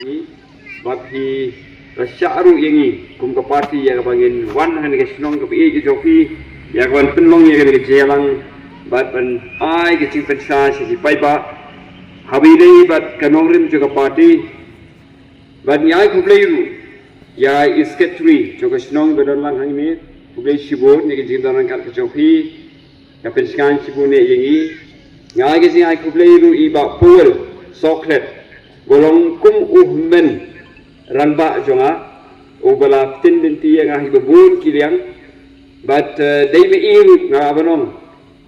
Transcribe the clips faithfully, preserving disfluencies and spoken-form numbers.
Bad phi la shah ruh ïa ngi kum ka party ïa kaba ngin wan ha kane ka shnong kaba ïeit ka jong phi, ïa kaban pynlong ïa kane ka jingïalang bad ban ai ka jingpynshai sha ki paidbah. Haba ïadei bad ka nongrim jong ka party, bad ngi ai khublei ruh ïa i secretary jong ka shnong ba don lang hangne. Khublei shibun ïa ka jingdon ryngkat ka jong phi. Ka pynshngaiñ shibun ïa ngi. Nga ai ka jingai khublei ruh i Bah Powell Sohkhlet, ba long kum u hynmen rangbah jong nga, uba la pynbynta ïa nga ha kiba bun ki liang. Bad eh, dei ma i ruh nga ban ong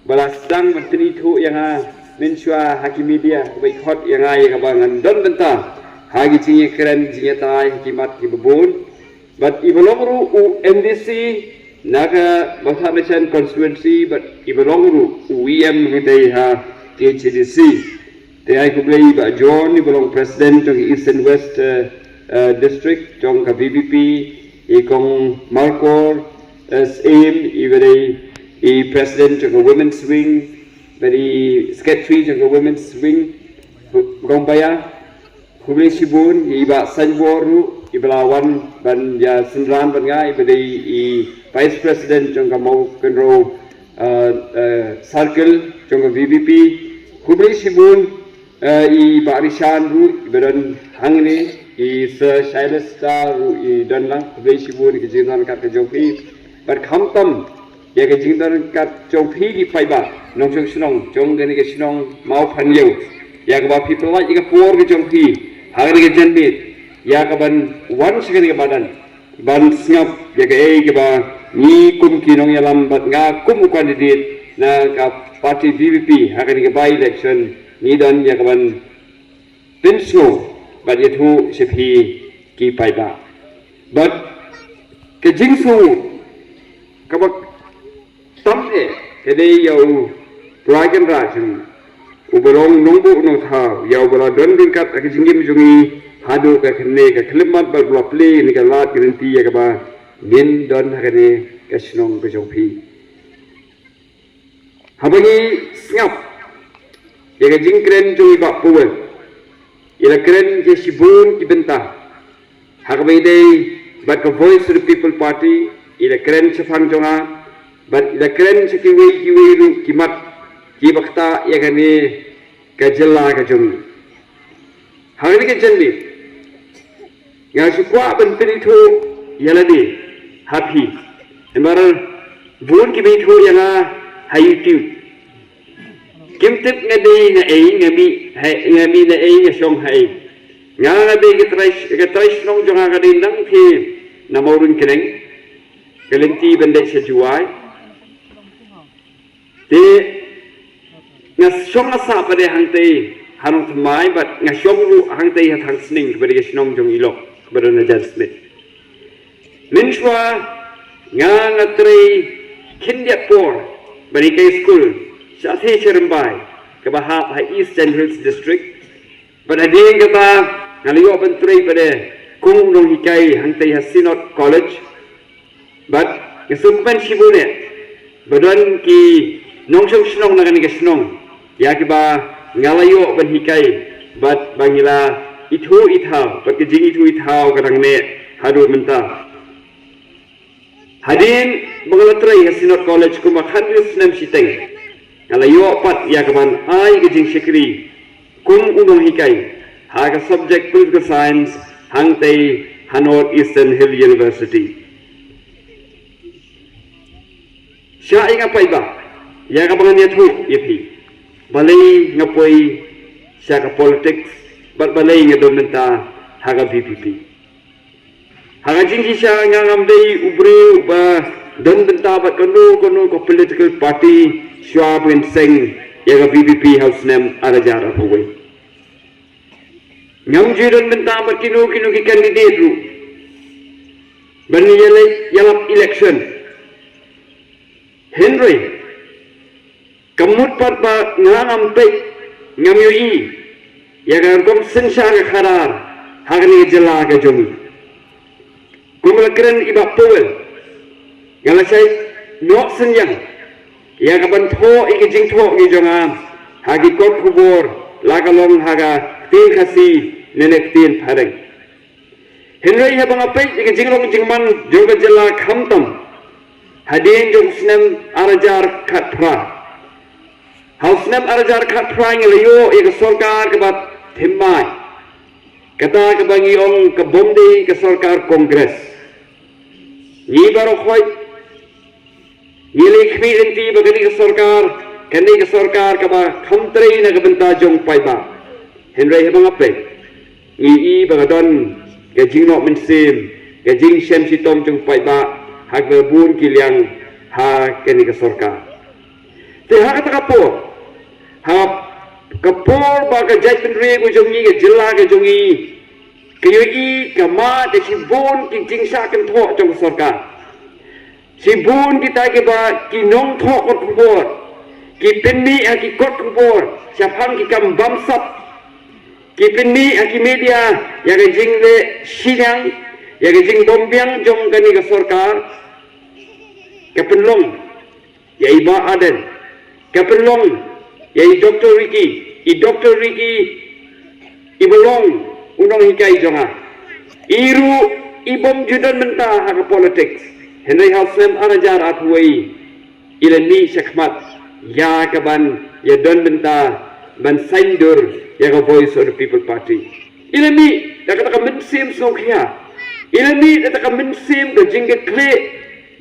ba la sdang ban pynithuh ïa nga mynshuwa ha ki media, ba i khot ïa nga ïa kaba ngan don bynta ha ki jingïakren jingïatai ha ki mat kiba bun. Bad iba long ruh u M D C na ka Bhasanchar constituency, bad iba long ruh u E M hangtei ha K H A D C. Te ai khublei i Bah John, iba long president jong ka East and West eh, eh, district jong ka V P P, i Kong Markor eh, Syiem, iba dei i president jong ka women's wing, bad i secretary jong ka women's wing, Kong Baya. Khublei shibun ïa i Bah Sanbor ruh, iba la wan ban ïa synran bad nga, iba dei i vice president jong ka Mawkynrew eh, eh, circle jong ka V P P. Khublei shibun eh, i Bah Rishan ruh, iba don hangne, i Sir Shailesh Star ruh i don lang. Khublei shibun ïa ka jingdon ryngkat ka jong phi. Bad khamtam ïa ka jingdon ryngkat jong phi ki paidbah nongshong shnong jong kane ka shnong Mawphanïew, ïa kaba phi pynlait ïa ka por ka jong phi ha kane ka janmiet ïa kaban wan sha kane ka madan ban sngap ïa kaei kaba ngi kum ki nongïalam bad nga kum u candidate na ka party V P P ha kane ka by-election ngi don ïa kaban pynsngew bad ïathuh sha phi ki paidbah. Bad ka jingsngew kaba tam eh ka dei ïa u Trai Kynrad jong ngi, uba long nongbuh nongthaw, ïa uba la don ryngkat ha ka jingim jong ngi haduh ka kane ka khyllipmat bad ba la plie ïa kane ka lad ka lynti ïa kaba ngin don ha kane ka shnong ka jong phi. Haba ngi sngap ïa ka jingkren jong i Bah Powell, i la kren ïa shibun ki bynta ha kaba ïadei bad ka Voice of the People Party, i la kren shaphang jong nga bad i la kren sha kiwei kiwei ruh ki mat kiba ktah ïa kane ka jylla ka jong ngi. Ha kane ka janmiet nga shu kwah ban pynithuh ïa lade ha phi, namar bun kiba ithuh ïa nga ha YouTube. Kim tip nga dei na ei, nga mih ha, nga mih na ei, nga shong ha ei. Nga nga dei ka trai, ka trai shnong jong nga ka dei nangthie na Mawryngkneng, ka lynti ban dei sha Jowai. Te nga shong nga sah pat de hangtei ha Nongthymmai bad nga shong ruh hangtei ha Thangsning kaba dei ka shnong jong i lok kaba don ha Jan Smith. Mynshuwa nga nga trei khyndiat por ban hikai skul sha Thesha Rymbai kaba hap ha East Jaintia Hills District. Bad hadien kata nga la ïoh ban trei pat de kum u nonghikai hangtei ha Synod College. Bad nga sngewkmen shibun eh ba don ki nongshong shnong na kane ka shnong ïa kiba nga la ïoh ban hikai bad ba ngi la ithuh ithaw bad ka jingithuh ithaw ka dang neh haduh mynta. Hadien ba nga la trei ha Synod College kumba khathynriew snem shiteng, nga la ïoh pat ïa kaban ai ka jingshakri kum u nonghikai ha ka subject Political Science hangtei ha North Eastern Hill University. Shah ïa nga paidbah ïa kaba ngan ïathuh ïa phi balei nga poi sha ka politics bad balei nga don bynta ha ka V P P. Ha ka jingshisha nga ngam dei u briew ba don bynta bad kano kano ka political party shuwa ba ngin seng ïa ka V P P ha u snem ar hajar arphew wei. Ngam ju don bynta bad kino kino ki candidate ruh ban ïaleh ïalap election. Hynrei ka mut pat ba nga ngam peit, ngam ïohi ïa ka rukom synshar ka khadar ha kane ka jylla ka jong ngi. Kum la kren i Bah Powell, nga la shait noh synñiang ïa kaban thoh ïa ki jingthoh ki jong nga ha ki kot khubor, la ka long ha ka ktien Khasi ne ne ktien Phareng. Hynrei haba nga peit ïa ka jinglong jingman jong ka jylla khamtam hadien jong u snem ar hajar khatphra. Ha u snem ar hajar khatphra ngi la ïoh ïa ka sorkar kaba thymmai, kata kaba ngi ong ka bym dei ka sorkar Congress. Ngi baroh khoit ngi la khmih lynti ba kane ka sorkar, kane ka sorkar kaba kham trei na ka bynta jong paidbah. Hynrei haba nga peit, ngi i ba ka don ka jingnoh mynsiem, ka jingshem shitom jong paidbah ha kaba bun ki liang ha kane ka sorkar. Te ha kata ka por, ha ka por ba ka jaitbynriew ka jong ngi, ka jylla ka jong ngi ka ïohi ka mad da shibun ki jingshah kynthoh jong ka sorkar. Shibun kita kiba ki nongthoh kot khubor ki pynmih ha ki kot khubor shaphang ki kam bamsap, ki pynmih ha ki media ïa ka jingleh shiliang, ïa ka jingbymbiang jong kane ka sorkar. Ka pynlong ïa i Bah Ardent, ka pynlong ïa i Doctor Ricky, i Doctor Ricky iba long u nonghikai jong nga. I ruh i bym ju don bynta ha ka politics. Hynrei ha u snem ar hajar arphew wei i la mih shakhmat ïa kaban ïa don bynta ban saiñdur ïa ka Voice of the People Party. I la mih da kata ka mynsiem sngewkhia, i la mih da kata ka mynsiem ka jingkitkhlieh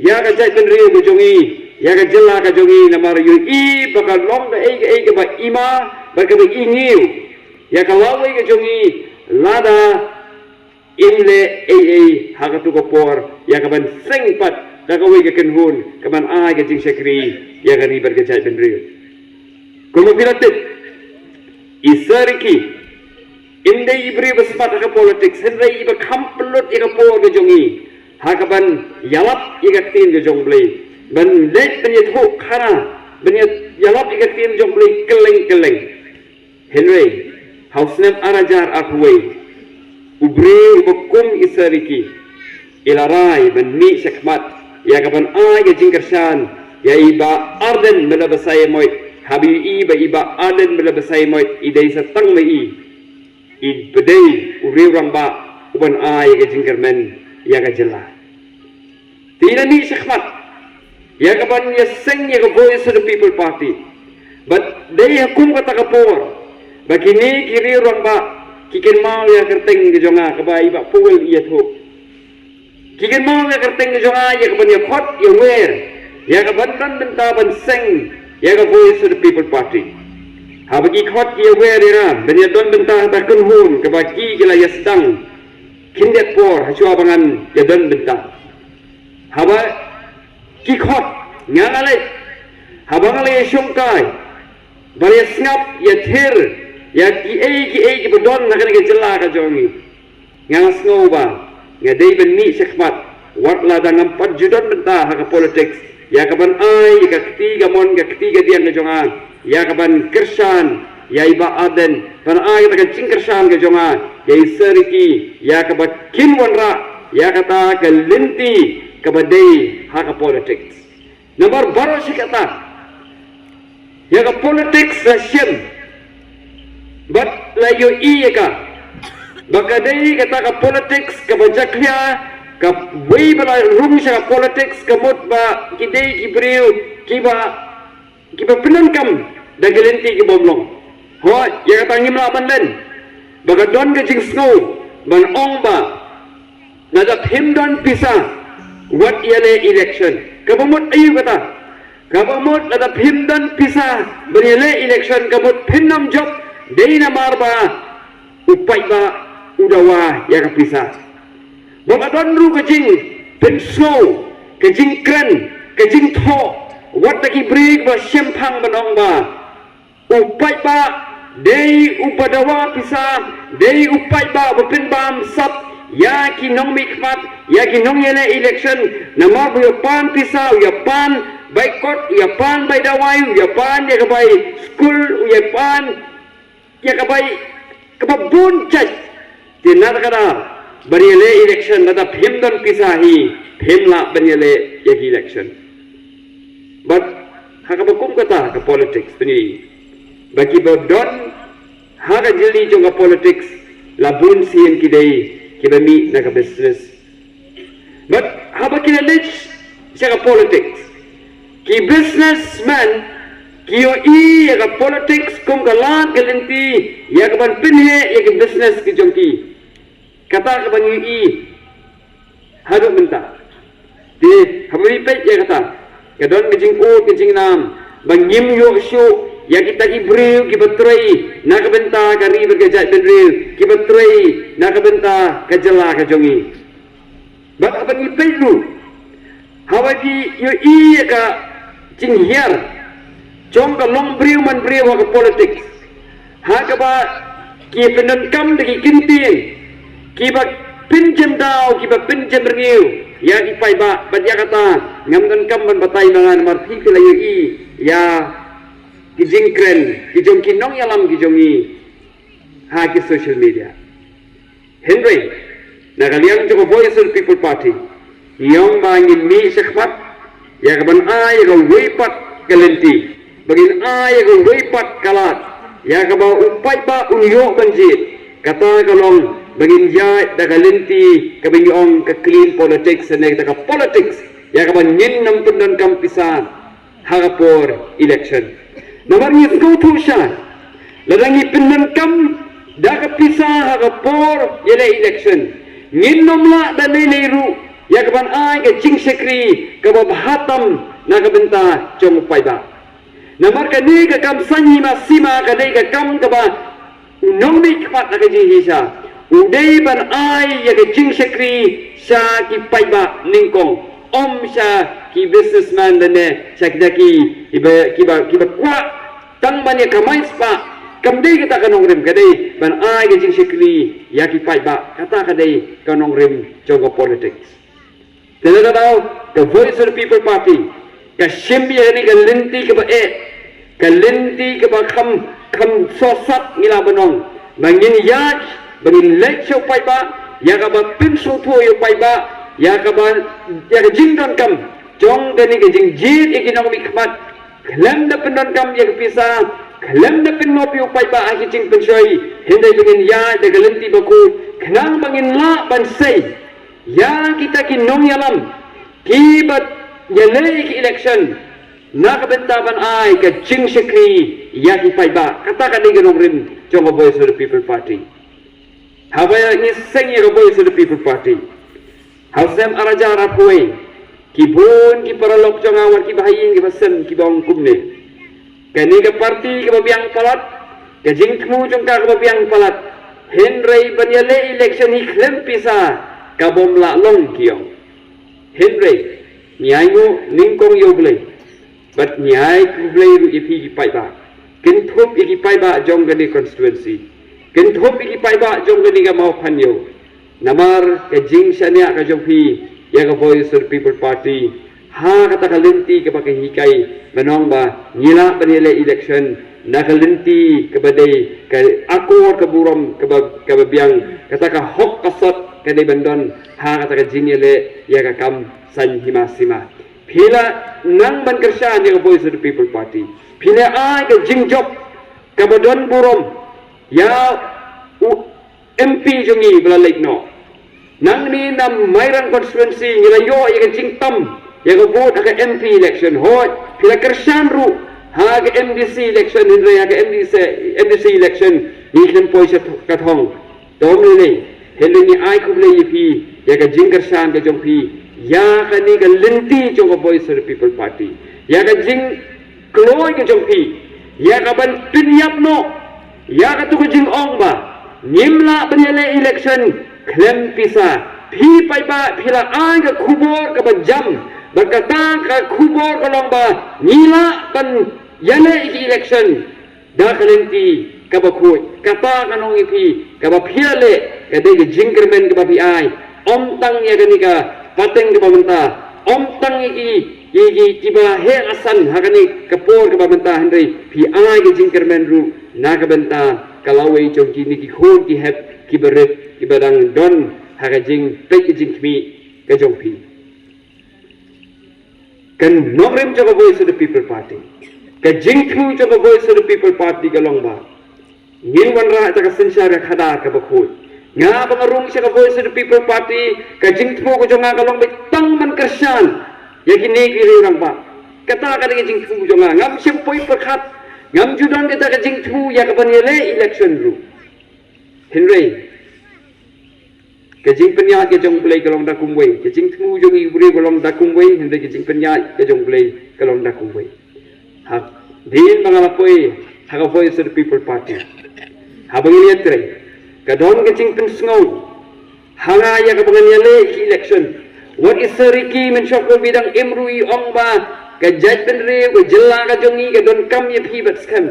ïa ka jaitbynriew ka jong ngi, ïa ka jylla ka jong ngi, namar ïohi ba ka long kaei kaei kaba ima bad kaba ingiew ïa ka lawei ka jong ngi lada im leh ei ei ha katu ka por ïa kaban seng pat da kawei ka kynhun kaban ai ka jingshakri ïa ka ri bad ka jaitbynriew. Kumba phi la tip, i Sir Ricky im dei i briew ba smat ha ka politics, hynrei iba kham pynlut ïa ka por ka jong i ha kaban ïalap ïa ka ktien ka jong U Blei, ban leit ban ïathuh khana, ban ïa- ïalap ïa ka ktien jong U Blei kylleng kylleng. Hynrei ha u snem ar hajar arphew wei, u briew uba kum i Sir Ricky i la rai ban mih shakhmat ïa kaban ai ka jingkyrshan ïa i Bah Ardent Miller Basaiawmoit, haba ïohi ba i Bah Ardent Miller Basaiawmoit i dei sa tang ma i, iba dei u riew rangbah uban ai ka jingkyrmen ïa ka jylla. Te i la mih shakhmat ïa kaban ïaseng ïa ka Voice of the People Party. Bad dei ha kum kata ka por ba kine ki riew rangbah ki kynmaw ïa ka kyrteng ka jong nga kaba i Bah Powell i ïathuh. Ki kynmaw ïa ka kyrteng ka jong nga ïa kaban ïakhot ïawer ïa kaban don bynta ban seng ïa ka Voice of the People Party. Haba ki khot ki ïawer ïa nga ban ïadon bynta ha kata ka kynhun kaba ki ki la ïasdang khyndiat por ha shuwa ba ngan ïadon bynta. Haba ki khot, nga nga leit, haba nga la ïashongkai, ba la ïasngap ïathir ïa kiei kiei kiba don ha kane ka jylla ka jong ngi, nga nga sngew ba nga dei ban mih shakhmat wat lada ngam pat ju don bynta ha ka politics, ïa kaban ai ïa ka kti kamon ka kti kadiang ka jong nga ïa kaban kyrshan ïa i Bah Ardent, ban ai kata ka jingkyrshan ka jong nga ïa i Sir Ricky ïa kaba kin wanrah ïa kata ka lynti kaba dei ha ka politics. Namar baroh shi katta ïa ka politics la shem bad la ïohi ïa ka ba ka dei kata ka politics kaba jakhlia, kawei ba la rung sha ka politics ka mut ba ki dei ki briew kiba kiba pyndonkam da ki lynti ki bym long. Hooid, ïa kata ngim lah ban len ba ka don ka jingsngew ban ong ba lada phim don pisa wat ïaleh election. Kaba mut aïu kata? Kaba mut lada phim don pisa ban ïaleh election ka mut phim nang jop, dei namar ba u paidbah u dawa ïa ka pisa. Ba ka don ruh ka jingpynsngew, ka jingkren, ka jingthoh wat da ki briew ba shemphang ban ong ba u paidbah dei uba dawa pisa, dei u paidbah ba pynbamsap ïa ki nongmihkhmat, ïa ki nongïaleh election, namar ba u ïa pan pisa, u ïa pan bai kot, u ïa pan bai dawai, u ïa pan ïa ka bai skul, u ïa pan ïa ka bai kaba bun jait. Te na kata ka daw ban ïaleh election, lada phim don pisa hi phim lah ban ïaleh ïa ki election. Bad ha kaba kum kata ka politics, pynïohi ba kiba don ha ka jylli jong ka politics la bun sien ki dei kiba mih na ka business. Bad haba ki la leit sha ka politics, ki businessman ki ïohi ïa ka politics kum ka lad ka lynti ïa kaban pynheh ïa ki business ki jong ki. Kata kaba ngi ïohi haduh mynta. Te haba ngi peit ïa kata, ka don ka jingud ka jingnam ba ngim ïoh shuh ïa kita ki briew kiba trei na ka bynta ka ri bad ka jaitbynriew, kiba trei na ka bynta ka jylla ka jong ngi. Bad haba ngi peit ruh, haba ngi ïohi ïa ka jinghiar jong ka longbriew manbriew ha ka politics, ha kaba ki pyndonkam da ki kyntien kiba pynjem daw, kiba pynjem rngiew ïa ki paidbah. Bad ïa kata ngam donkam ban batai ma nga namar phi ki la ïohi ïa ki jingkren ki jong ki nongïalam ki jong ngi ha ki social media. Hynrei na ka liang jong ka Voice of the People Party, ngi ong ba ngin mih shakhmat ïa kaban ai ïa kawei pat ka lynti, ba ngin ai ïa kawei pat ka lad ïa kaba u paidbah un ïoh ban jied. Kata ka long ba ngin ïaid da ka lynti kaba ngi ong ka clean politics, ne kata ka politics ïa kaba ngin nym pyndonkam pisa ha ka por election. Namar ngi sngewthuh shai, lada ngi pyndonkam da ka pisa ha ka por ïaleh election, ngin nym lah da lei lei ruh ïa kaban ai ka jingshakri kaba bha tam na ka bynta jong u paidbah. Namar kane ka kam saiñ hima sima ka dei ka kam kaba u nongmihkhmat ha ka jingshisha u dei ban ai ïa ka jingshakri sha ki paidbah nyngkong, ym sha ki businessman lane sha kita ki kiba, kiba, kiba kwah tang ban ïa kamai spah. Kam dei kata ka nongrim, ka dei ban ai ka jingshakri ïa ki paidbah. Kata ka dei ka nongrim jong ka politics. Te lada ka Voice of the People Party ka shim ïa kane ka lynti kaba eh, ka lynti kaba kham, kham sosat, ngi lah ban ong ba ngin ïaid, ba ngin leit sha u paidbah ïa kaba pynsngewthuh ïa u paidbah ïa kaba, ïa ka jingdonkam jong kane ka jingjied ïa ki nongmihkhmat, khlem da pyndonkam ïa ka pisa, khlem da pynngop ïa u paidbah ha ki jingpynshoi, hynrei ba ngin ïaid da ka lynti bakhuid khnang ba ngin lah ban sei ïa kita ki nongïalam kiba ïaleh ïa ki election na ka bynta ban ai ka jingshakri ïa ki paidbah. Kata ka dei ka nongrim jong ka Voice of the People Party. Haba ngi seng ïa ka Voice of the People Party ha u snem ar hajar arphew wei, ki bun ki paralok jong nga wat kiba ha ïing kiba sem kiba ong kumne: kane ka party kaba biang palat, ka jingthmu jong ka kaba biang palat, hynrei ban ïaleh election hi khlem pisa ka bym lah long, ki ong. Hynrei ngi ainguh nyngkong ïa U Blei bad ngi ai khublei ruh ïa phi ki paidbah. Kynthup ïa ki paidbah jong kane constituency, kynthup ïa ki paidbah jong kane ka Mawphanïew. Namar ka jingshaniah ka jong phi ïa ka Voice of the People Party ha kata ka lynti kaba ka hikai ban ong ba ngi lah ban ïaleh election na ka lynti kaba dei ka akor ka burom kaba, kaba biang, kata ka hok ka sot ka dei ban don ha kata ka jingïaleh ïa ka kam saiñ hima sima. Phi la nang ban kyrshan ïa ka Voice of the People Party. Phi la ai ka jingjop kaba don burom ïa u M P jong ngi ba la leit noh. Nangne na Mairang constituency ngi la ïoh ïa ka jingtam ïa ka vote ha ka M P election. Hooid, phi la kyrshan ruh ha ka M D C election, hynrei ha ka M D C, M D C election ngi khlem poi sha ka thong. Te ym lei lei, hynrei ngi ai khublei ïa phi ïa ka jingkyrshan ka jong phi ïa kane ka lynti jong ka Voice of the People Party, ïa ka jingkloi ka jong phi ïa kaban pynïap noh ïa katu ka jingong ba ngim lah ban ïaleh election khlem pisa. Phi paidbah phi la ai ka khubor kaba jam, ba kata ka khubor ka long ba ngi lah ban ïaleh ïa ki election da ka lynti kaba khuid. Kata ka nong ïa phi, kaba phi ïaleh ka dei ka jingkyrmen kaba phi ai, ym tang ïa kane ka pateng kaba mynta, ym tang ïa ki, ïa ki, kiba heh asan ha kane ka por kaba mynta, hynrei phi ai ka jingkyrmen ruh na ka bynta ka lawei jong kine ki khun ki hep kiba rit kiba dang don ha ka jingpeit ka jingkhmih ka jong phi. Ka nongrim jong ka Voice of the People Party, ka jingthmu jong ka Voice of the People Party ka long ba ngin wanrah ïa ka synshar ka khadar kaba khuid, Nga ba nga rung sha ka Voice of the People Party, ka jingthmu ka jong nga ka long beit tang ban kyrshan ïa kine ki riew rangbah. Kata ka dei ka jingthmu ka jong nga. Ngam shym poi pyrkhat, ngam ju don kata ka jingthmu ïa ka ban ïaleh election ruh. Hynrei ka jingpynïaid ka jong U Blei ka long da kumwei, ka jingthmu jong i briew ka long da kumwei, hynrei ka jingpynïaid ka jong U Blei ka long da kumwei. Hadien ba nga la poi ha ka Voice of the People Party, haba ngi ïatrei, ka don ka jingpynsngew ha nga ïa kaba ngan ïaleh ki election. Wat i Sir Ricky, mynshuwa kumba i dang im ruh i ong ba ka jaitbynriew, ka jylla ka jong ngi ka donkam ïa phi bad skhem.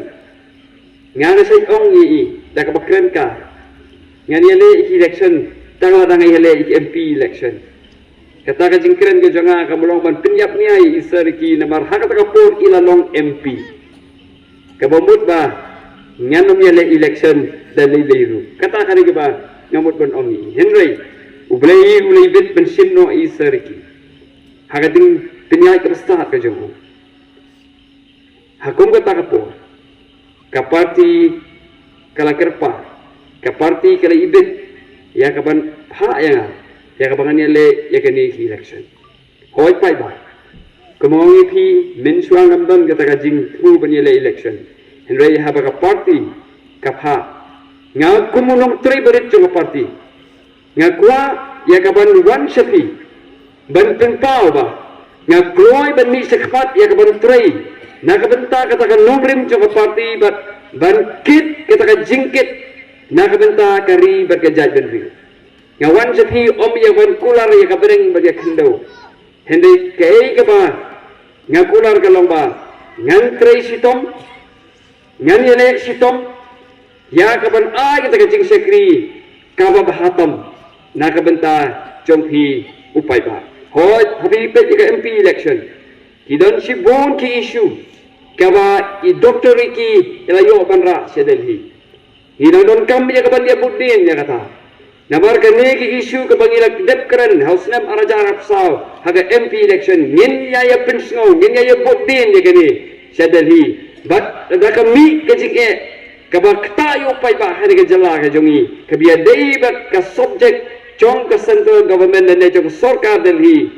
Nga nga shait ong ïa i da kaba kren ka, ngan ïaleh ki election tang lada nga ïaleh ki M P election. Kata ka jingkren ka jong nga kam long ban pynïap nia ïa i Sir Ricky namar ha kata ka por i la long M P. Kaba mut ba ngan ym ïaleh election da lei lei ruh. Kata ka dei kaba nga mut ban ong ïa i. Hynrei U Blei u la ibit ban shim noh ïa i Sir Ricky ha ka jingpynïaid kaba stad ka jong u. Ha kum kata ka por, ka party ka la kyrpad, ka party ka la ibit ïa ka ban phah ïa nga ïa kaba ngan ïaleh ïa kane ka election. Hooid paidbah, kumba nga ong ïa phi, mynshuwa ngam don kata ka jingthmu ban ïaleh election. Hynrei haba ka party ka phah, nga kum u nongtrei barit jong ka party, nga kwah ïa ka ban wan sha phi ban pynpaw ba nga kloi ban mih shakhmat ïa ka ban trei na ka bynta kata ka nongrim jong ka party bad ban kit kata ka jingkit na ka bynta ka ri bad ka jaitbynriew. Nga wan sha phi ym ïa ban kular ïa ka bneng bad ïa ka khyndew. Hynrei kaei kaba nga kular ka long ba ngan trei shitom, ngan ïaleh shitom ïa ka ban ai kata ka jingshakri kaba bha tam na ka bynta jong phi u paidbah. Hooid, haba phi peit ïa ka M P election, ki don shibun ki issue kaba i Doctor Ricky i la ïoh ban rah sha Delhi. Ngi dang donkam ïa ka ban ïa bud dien ïa kata. Namar kane ka issue kaba ngi la dep kren ha u snem ar hajar arphew saw ha ka M P election, ngin ïa ïa pynsngew, ngin ïa ïa bud dien ïa kane sha Delhi. Bad da ka mih ka jingeh kaba ktah ïa u paidbah ha kane ka jylla ka jong ngi, kaba ïadei bad ka subject jong ka central government lane jong ka sorkar Delhi,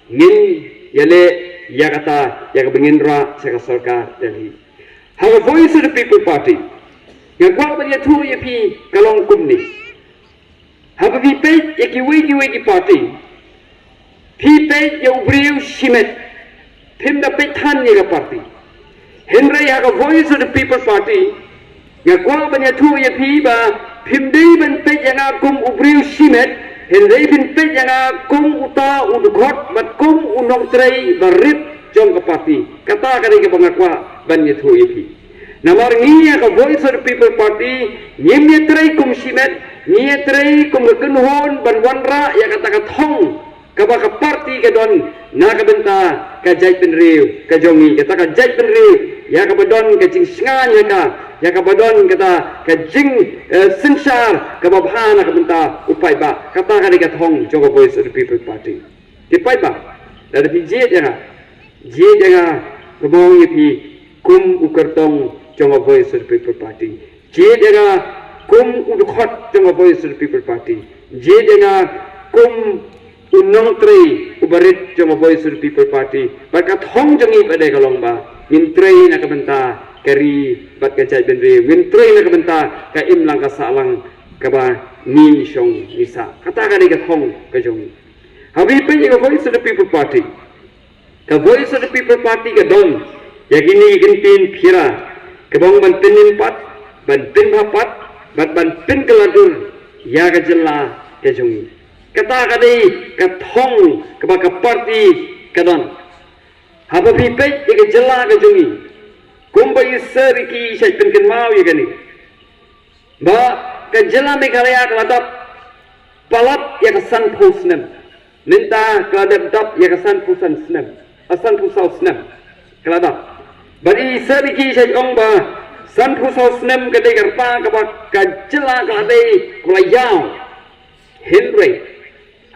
ngin ïaleh ïa kata ïa kaba ngin rah sha ka sorkar Delhi. Ha ka Voice of the People Party, nga kwah ban ïathuh ïa phi ka long kumne. Haba phi peit ïa kiwei kiwei ki party, phi peit ïa u briew shimet, phim da peit than ïa ka party. Hynrei ha ka Voice of the People Party, nga kwah ban ïathuh ïa phi ba phim dei ban peit ïa nga kum u briew shimet, hynrei phin peit ïa nga kum uta u dkhot bad kum u nongtrei barit jong ka party. Kata ka dei kaba nga kwah ban ïathuh ïa phi. Namar ngi ïa ka Voice of the People Party ngim ïatrei kum shimet, ngi ïatrei kum ka kynhun ban wanrah ïa kata ka thong kaba ka party ka don na ka bynta ka jaitbynriew ka jong ngi, kata ka jaitbynriew ïa kaba don ka jingsngewbha ïa ka, ïa kaba don kata ka jing, eh, synshar kaba bha na ka bynta u paidbah. Kata ka dei ka thong jong ka Voice of the People Party. Ki paidbah, lada phi jied ïa nga, jied ïa nga, kumba ong ïa phi, kum u kyrtong jong ka Voice of the People Party. Jied ïa nga kum u dkhot jong ka Voice of the People Party. Jied ïa nga kum u nongtrei u barit jong ka Voice of the People Party. Bad ka thong jong ngi pat ka long ba ngin trei na ka bynta ka ri bad ka jaitbynriew. Ngin trei na ka bynta ka imlang ka sahlang kaba ngi shong ngi sah. Kata ka dei ka thong ka jong ngi. Haba phi peit ïa ka Voice of the People Party, ka Voice of the People Party ka don ïa kine ki kyntien phira kaba ong ban pynïeng pat, ban pynbha pat bad ban pynkylla dur ïa ka jylla ka jong ngi. Kata ka dei ka thong kaba ka party ka don. Haba phi peit ïa ka jylla ka jong ngi, kumba i Sir Ricky i shait pynkynmaw ïa kane, ba ka jylla Meghalaya ka la dap palat ïa ka sanphew snem. Mynta ka la dep dap ïa ka sanphew san snem, ka sanphew saw snem ka la dap. Bad i Sir Ricky i shait ong ba sanphew saw snem ka dei ka rta kaba ka jylla ka la dei kaba la ïaw. Hynrei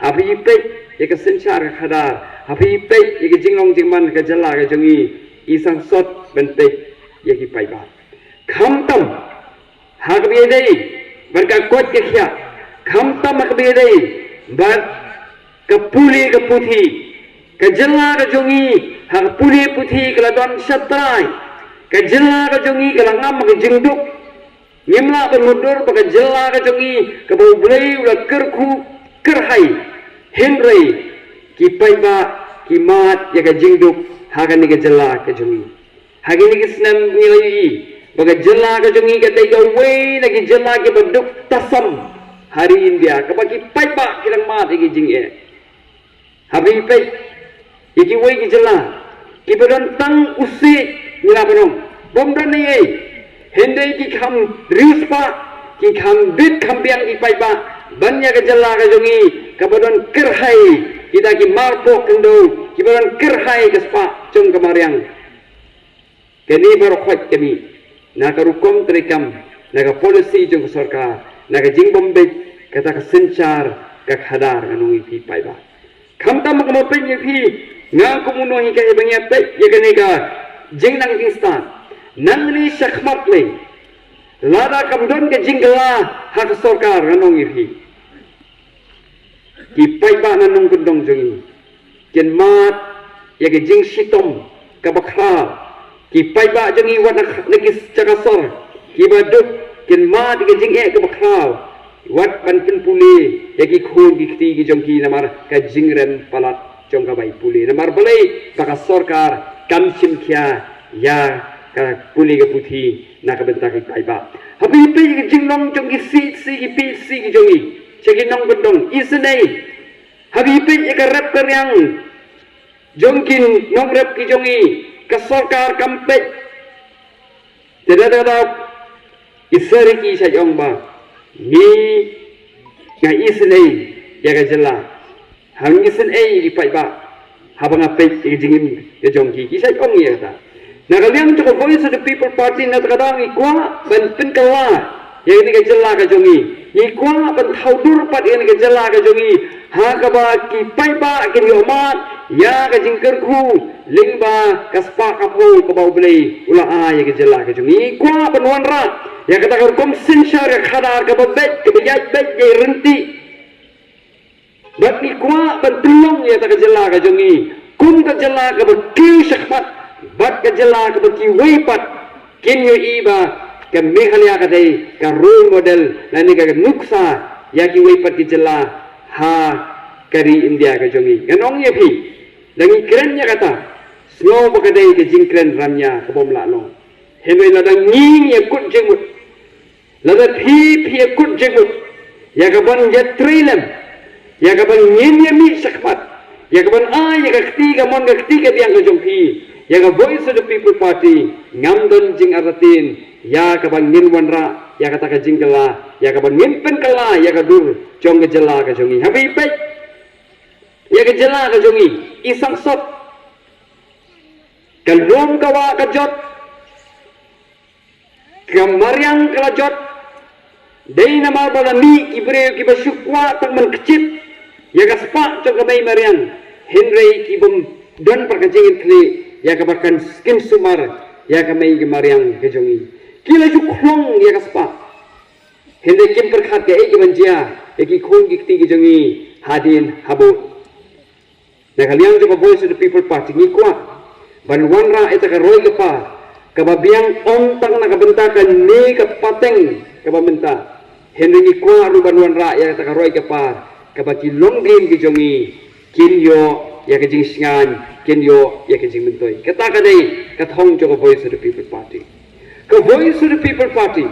haba phi peit ïa ka synshar ka khadar, haba phi peit ïa ka jinglong jingman ka jylla ka jong ngi, i sangsot ban peit ïa ki paidbah. Khamtam ha kaba ïadei bad ka koit ka khiah, Khamtam ha kaba ïadei bad ka pule ka puthi, ka jylla ka jong ngi ha ka pule puthi ka la don shatrai. Ka jylla ka jong ngi ka la ngam ha ka jingduk. Ngim lah ban mutdur ba ka jylla ka jong ngi kaba U Blei u la kyrkhu kyrhai, hynrei ki paidbah ki mad ïa ka jingduk ha kane ka jylla ka jong ngi. Ha kine ki snem ngi la ïohi ba ka jylla ka jong ngi ka dei kawei na ki jylla kiba duk tasam ha ri India, kaba ki paidbah ki dang mad ïa ki jingeh. Haba peit ïa kiwei ki jylla kiba don tang u siej, ngi lah ban ong bym don ei ei, hynrei ki kham riewspah, ki kham bit kham biang ki paidbah ban ïa ka jylla ka jong ngi kaba don kyrhai kita ki marpoh khyndew, kiba don kyrhai ka spah jong ka mariang. Kane baroh khoit ka mih na ka rukom treikam, na ka polisi jong ka sorkar, na ka jingbym bit kata ka synshar ka khadar, ngan ong ïa phi paidbah. Khamtam ka mut peit ïa phi, nga kum u nonghikai ba ngi ïa peit ïa kane ka jingnang jingstad, nangne shakhmat lei, lada kam don ka jingkylla ha ka sorkar, ngan ong ïa phi, ki paidbah na nongkyndong jong ngi kin mad ïa ka jingshitom kaba khraw. Ki paidbah jong ngi wat na, na ki jaka sor kiba duk kin mad ïa ka jingeh kaba khraw, wat ban pynpule ïa ki khun ki kti ki jong ki namar ka jingrem palat jong ka bai pule, namar balei? Ba ka sorkar kam shim khia ïa ka pule ka puthi na ka bynta ki paidbah. Haba peit ïa ka jinglong jong ki CHC, ki PHC ki jong ngi sha ki nongkyndong, isynei. Haba peit ïa ka rep ka riang jong ki nongrep ki jong ngi, ka sorkar kam peit. Te da da da i Saraiki shait ong ba ngi, nga isynei ïa ka jylla, ha ngi isynei ïa ki paidbah haba nga peit ïa ka jingim ka jong ki, ki shait ong ïa kata. Na ka liang jong ka Voice of the People Party, na kata ka daw ngi kwah ban pynkylla ïa kane ka jylla ka jong ngi. Ngi kwah ban thaw dur pat ïa kane ka jylla ka jong ngi ha kaba ki paidbah kin ïoh mad ïa ka jingkyrkhu lyngba ka spah ka phew kaba U Blei u la ai ïa ka jylla ka jong ngi. Ngi kwah ban wanrah ïa kata ka rukom synshar ka khadar kaba beit, kaba ïaid beit ïaid ryntih. Bad ngi kwah ban pynlong ïa kata ka jylla ka jong ngi kum ka jylla kaba kiew shakhmat bad ka jylla kaba kiwei pat kin ïohi ba ka Meghalaya ka dei ka role model lane ka nuksa ïa kiwei pat ki jylla ha ka ri India ka jong ngi. Ngan ong ïa phi, lada ngi kren ïa kata, sngew ba ka dei ka jingkren rangïa kabym lah long. Hynrei lada ngi ngi ïakut jingmut, lada phi phi ïakut jingmut ïa ka ban ïatrei lem, ïa ka ban ngin ïamih shakhmat, ïa ka ban ai ïa ka kti kamon ka kti kadiang ka jong phi ïa ka Voice of the People Party, ngam don jingartatien ïa ka ban ngin wanrah ïa kata ka jingkylla, ïa ka ban ngin pynkylla ïa ka dur jong ka jylla ka jong ngi. Haba peit ïa ka jylla ka jong ngi, i sangsot, ka lum ka wah ka jot, ka mariang ka la jot. Dei namar ba la mih ki briew kiba shu kwah tang ban kjit ïa ka spah jong ka mei mariang, hynrei ki bym don pat ka jingkitkhlieh ïa kaba kan kin sumar ïa ka mei ka mariang ka jong ngi. Ki la shu khlong ïa ka spah, hynrei kim pyrkhat kaei kaban jia ïa ki khun ki kti ki jong ngi hadien habud. Na ka liang jong ka Voice of the People Party ngi kwah ban wanrah ïa kata ka roi ka par kaba biang, ym tang na ka bynta kane ka pateng kaba mynta, hynrei ngi kwah ruh ban wanrah ïa kata ka roi ka par kaba ki longdien ki jong ngi kin ïoh ïa ka jingshngaiñ, kin ïoh ïa ka jingmyntoi. Kata ka dei ka thong jong ka Voice of the People Party. Ka Voice of the People Party,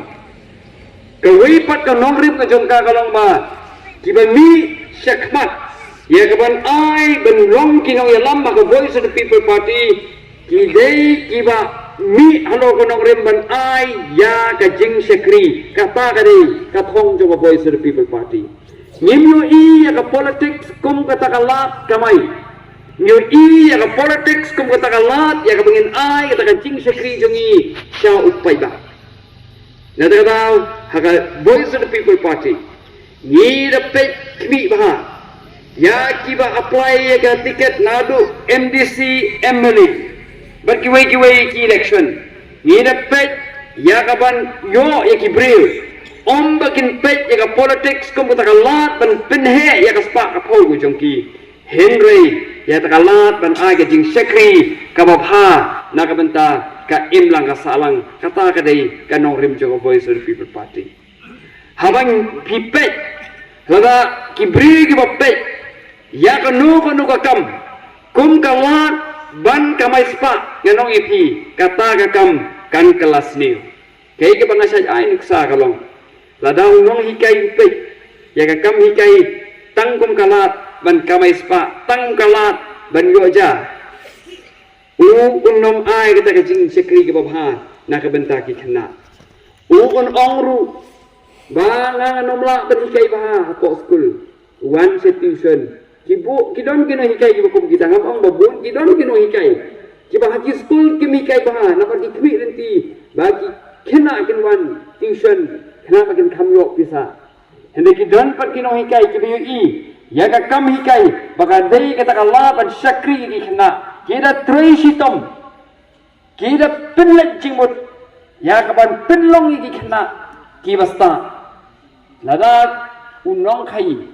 kawei pat ka nongrim ka jong ka ka long ba kiba mih shakhmat ïa ka ban ai ban long ki nongïalam ha ka Voice of the People Party, ki dei kiba mih halor ka nongrim ban ai ïa ka jingshakri. Kata ka dei ka thong jong ka Voice of the People Party. Ngim ïohi ïa ka politics kum kata ka lad kamai. Ngi ïohi ïa ka politics kum kata ka lad ïa kaba ngin ai kata ka jingshakri jong ngi sha u paidbah. Na kata ka daw, ha ka Voice of the People Party ngi da peit khmih bha ïa kiba apply ïa ka ticket naduh MDC, MLA bad kiwei kiwei ki election. Ngi da peit ïa ka ban ïoh ïa ki briew Ym ba kin peit ïa ka politics kum kata ka lad ban pynheh ïa ka spah ka phew ka jong ki. Hynrei ïa kata ka lad ban ai ka jingshakri kaba bha na ka bynta ka imlang ka sahlang. Kata ka dei ka nongrim jong ka Voice of the People Party. Haba phi peit, lada ki briew kiba peit ïa kano kano ka kam kum ka lad ban kamai spah, ngan ong ïa phi, kata ka kam kan kylla sniew. Kaei kaba nga shait ai nuksa ka long, lada u nonghikai u peit ïa ka kam hikai tang kum ka lad ban kamai spah, tang kum ka lad ban ïoh ja, u un ym ai kata ka jingshakri kaba bha na ka bynta ki khynnah. U un ong ruh ba nga ngam lah ban hikai bha hapoh skul, wan sha tuition. Ki bun, ki don ki nonghikai kiba kum kita, ngam ong ba bun, ki don ki nonghikai kiba ha ki skul kim hikai bha, namar ki khmih lynti ba ki khynnah kin wan tuition, khynnah ba kin kham ïoh pisa. Hynrei ki don pat ki nonghikai kiba ïohi ïa ka kam hikai ba ka dei kata ka lad ban shakri ïa ki khynnah, ki da trei shitom, ki da pynleit jingmut ïa ka ban pynlong ïa ki khynnah kiba stad. Lada u nongkhaïi